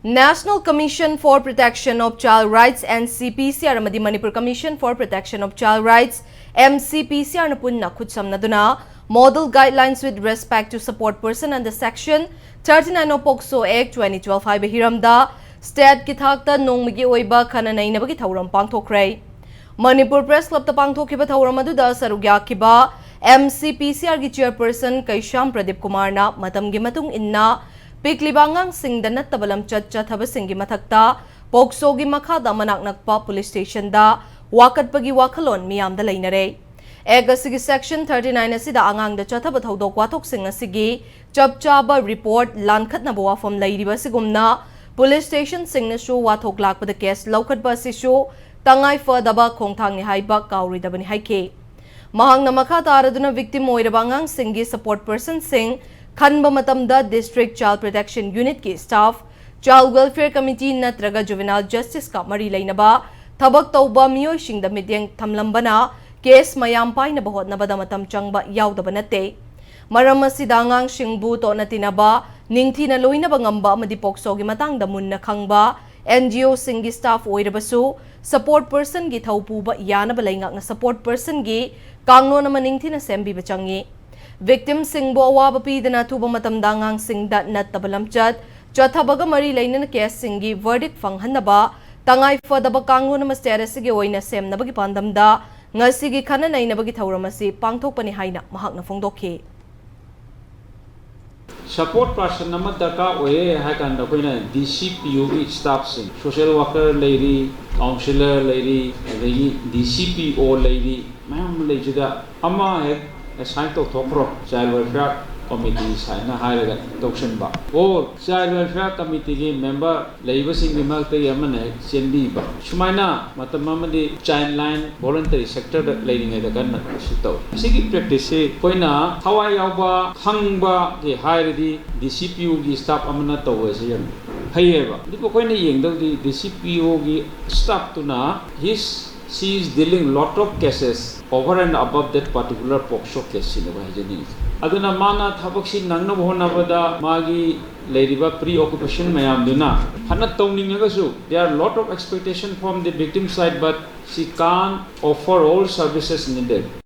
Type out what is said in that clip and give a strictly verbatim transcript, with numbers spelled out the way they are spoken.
National Commission for Protection of Child Rights, N C P C R, ꯑꯃꯗꯤ Manipur Commission for Protection of Child Rights, M C P C R, ꯅ ꯄꯨꯟꯅ ꯈꯨꯠꯁꯝꯅꯗꯨꯅ Model Guidelines with Respect to Support Person under Section thirty-nine of POCSO Act twenty twelve ꯍꯥꯏꯕ ꯍꯤꯔꯝꯗ state ꯀꯤ ꯊꯥꯛꯇ ꯅꯣꯡꯃꯒꯤ ꯑꯣꯏꯕ ꯈꯟꯅ ꯅꯩꯅꯕꯒꯤ ꯊꯧꯔꯝ ꯄꯥꯡꯊꯣꯛꯈ꯭ꯔꯦ꯫ ꯃꯅꯤꯄꯨꯔ Press Club ꯇ ꯄꯥꯡꯊꯣꯛꯈꯤꯕ ꯊꯧꯔꯝ ꯑꯗꯨꯗ ꯁꯔꯨꯛ ꯌꯥꯈꯤꯕ M C P C R ꯒꯤ chairperson ꯀꯩꯁꯥꯝ ꯄ꯭ꯔꯗꯤꯞ ꯀꯨꯃꯥꯔꯅ ꯃꯇꯝꯒꯤ ꯃꯇꯨꯡ ꯏꯟꯅ ꯄꯤꯛꯂꯤꯕ ꯑꯉꯥꯡꯁꯤꯡꯗ ꯅꯠꯇꯕ ꯂꯝꯆꯠ ꯆꯠꯊꯕꯁꯤꯡꯒꯤ ꯃꯊꯛꯇ POCSO ꯒꯤ ꯃꯈꯥꯗ ꯃꯅꯥꯛ ꯅꯛꯄ police station ꯗ ꯋꯥꯀꯠꯄꯒꯤ ꯋꯥꯈꯜꯂꯣꯟ ꯃꯤꯌꯥꯝꯗ ꯂꯩꯅꯔꯦ꯫ Act ꯑꯁꯤꯒꯤ Section thirty-nine ꯑꯁꯤꯗ ꯑꯉꯥꯡꯗ ꯆꯠꯊꯕ ꯊꯧꯗꯣꯛ ꯋꯥꯊꯣꯛꯁꯤꯡ ꯑꯁꯤꯒꯤ ꯆꯞ ꯆꯥꯕ report ꯂꯥꯟꯈꯠꯅꯕ ꯋꯥꯐꯝ ꯂꯩꯔꯤꯕ ꯑꯁꯤꯒꯨꯝꯅ police station ꯁꯤꯡꯅꯁꯨ ꯋꯥꯊꯣꯛ ꯂꯥꯛꯄꯗ case ꯂꯧꯈꯠꯄ ꯑꯁꯤꯁꯨ ꯇꯉꯥꯏ ꯐꯗꯕ ꯈꯣꯡꯊꯥꯡꯅꯤ ꯍꯥꯏꯕ ꯀꯥꯎꯔꯣꯏꯗꯕꯅꯤ ꯍꯥꯏꯈꯤ꯫ ꯃꯍꯥꯛꯅ ꯃꯈꯥ ꯇꯥꯔꯗꯨꯅ victim ꯑꯣꯏꯔꯕ ꯑꯉꯥꯡꯁꯤꯡꯒꯤ support person ꯁꯤꯡ ꯈꯟꯕ ꯃꯇꯝꯗ District Child Protection Unit ꯀꯤ staff, Child Welfare Committee ꯅꯠꯇ꯭ꯔꯒ Juvenile Justice ꯀ ꯃꯔꯤ ꯂꯩꯅꯕ ꯊꯕꯛ ꯇꯧꯕ ꯃꯤꯑꯣꯏꯁꯤꯡꯗ ꯃꯤꯠꯌꯦꯡ ꯊꯝꯂꯝꯕꯅ case ꯃꯌꯥꯝ ꯄꯥꯏꯅꯕ ꯍꯣꯠꯅꯕꯗ ꯃꯇꯝ ꯆꯪꯕ ꯌꯥꯎꯗꯕ ꯅꯠꯇꯦ꯫ ꯃꯔꯝ ꯑꯁꯤꯗ ꯑꯉꯥꯡꯁꯤꯡꯕꯨ ꯇꯣꯠꯅ ꯇꯤꯟꯅꯕ, ꯅꯤꯡꯊꯤꯅ ꯂꯣꯏꯅꯕ ꯉꯝꯕ ꯑꯃꯗꯤ POCSO ꯒꯤ ꯃꯇꯥꯡꯗ ꯃꯨꯟꯅ ꯈꯪꯕ N G O ꯁꯤꯡꯒꯤ staff ꯑꯣꯏꯔꯕꯁꯨ support person ꯒꯤ ꯊꯧ ꯄꯨꯕ ꯌꯥꯅꯕ ꯂꯩꯉꯥꯛꯅ support person ꯒꯤ ꯀꯥꯡꯂꯣꯟ ꯑꯃ ꯅꯤꯡꯊꯤꯅ ꯁꯦꯝꯕꯤꯕ ꯆꯪꯏ꯫ Victim ꯁꯤꯡꯕꯨ ꯑꯋꯥꯕ ꯄꯤꯗꯅ ꯑꯊꯨꯕ ꯃꯇꯝꯗ ꯑꯉꯥꯡꯁꯤꯡꯗ ꯅꯠꯇꯕ ꯂꯝꯆꯠ ꯆꯠꯊꯕꯒ ꯃꯔꯤ ꯂꯩꯅꯅ case ꯁꯤꯡꯒꯤ verdict ꯐꯪꯍꯟꯅꯕ ꯇꯉꯥꯏ ꯐꯗꯕ ꯀꯥꯡꯂꯣꯟ ꯑꯃ state ꯑꯁꯤꯒꯤ ꯑꯣꯏꯅ ꯁꯦꯝꯅꯕꯒꯤ ꯄꯥꯟꯗꯝꯗ ꯉꯁꯤꯒꯤ ꯈꯟꯅ ꯅꯩꯅꯕꯒꯤ ꯊꯧꯔꯝ ꯑꯁꯤ ꯄꯥꯡꯊꯣꯛꯄꯅꯤ ꯍꯥꯏꯅ ꯃꯍꯥꯛꯅ ꯐꯣꯡꯗꯣꯛꯈꯤ꯫ Support person ꯑꯃ ꯗꯔꯀꯥꯔ ꯑꯣꯏꯌꯦ ꯍꯥꯏ ꯀꯥꯟꯗ ꯑꯩꯈꯣꯏꯅ D C P O ꯒꯤ staff ꯁꯤꯡ, social worker ꯂꯩꯔꯤ, counsellor ꯂꯩꯔꯤ, ꯑꯗꯒꯤ D C P O ꯂꯩꯔꯤ, ꯃꯌꯥꯝ ꯑꯃ ꯂꯩꯁꯤꯗ ꯑꯃ ꯍꯦꯛ assign ꯇꯧꯊꯣꯛꯈ꯭ꯔꯣ, child welfare committee ꯍꯥꯏꯅ ꯍꯥꯏꯔꯒ ꯇꯧꯁꯤꯟꯕ꯫ ꯑꯣ, child welfare committee ꯒꯤ member ꯂꯩꯕꯁꯤꯡꯒꯤ ꯃꯔꯛꯇꯒꯤ ꯑꯃꯅ ꯍꯦꯛ ꯆꯦꯟꯕꯤꯕ꯫ ꯁꯨꯃꯥꯏꯅ ꯃꯇꯝ ꯑꯃꯗꯤ child line voluntary sector ꯗ ꯂꯩꯔꯤꯉꯩꯗ ꯀꯟꯅ ꯁꯤ ꯇꯧꯏ꯫ ꯃꯁꯤꯒꯤ practice ꯁꯤ ꯑꯩꯈꯣꯏꯅ ꯊꯋꯥꯏ ꯌꯥꯎꯕ, ꯈꯪꯕꯒꯤ ꯍꯥꯏꯔꯗꯤ D C P O ꯒꯤ staff ꯑꯃꯅ ꯇꯧꯕꯁꯤ ꯌꯥꯝ ꯐꯩꯌꯦꯕ꯫ ꯑꯗꯨꯕꯨ ꯑꯩꯈꯣꯏꯅ ꯌꯦꯡꯗꯧꯗꯤ D C P O ꯒꯤ staff ꯇꯨꯅ his, she is dealing lot of cases over and above that particular POCSO case ꯁꯤꯅꯦꯕ ꯍꯥꯏꯖꯅꯤꯡꯉꯤꯁꯦ꯫ ꯑꯗꯨꯅ ꯃꯥꯅ ꯊꯕꯛꯁꯤ ꯅꯪꯅꯕ ꯍꯣꯠꯅꯕꯗ ꯃꯥꯒꯤ ꯂꯩꯔꯤꯕ preoccupation ꯃꯌꯥꯝꯗꯨꯅ ꯐꯅ ꯇꯧꯅꯤꯡꯉꯒꯁꯨ, there are lot of expectation from the victim side, but she can't offer all services needed.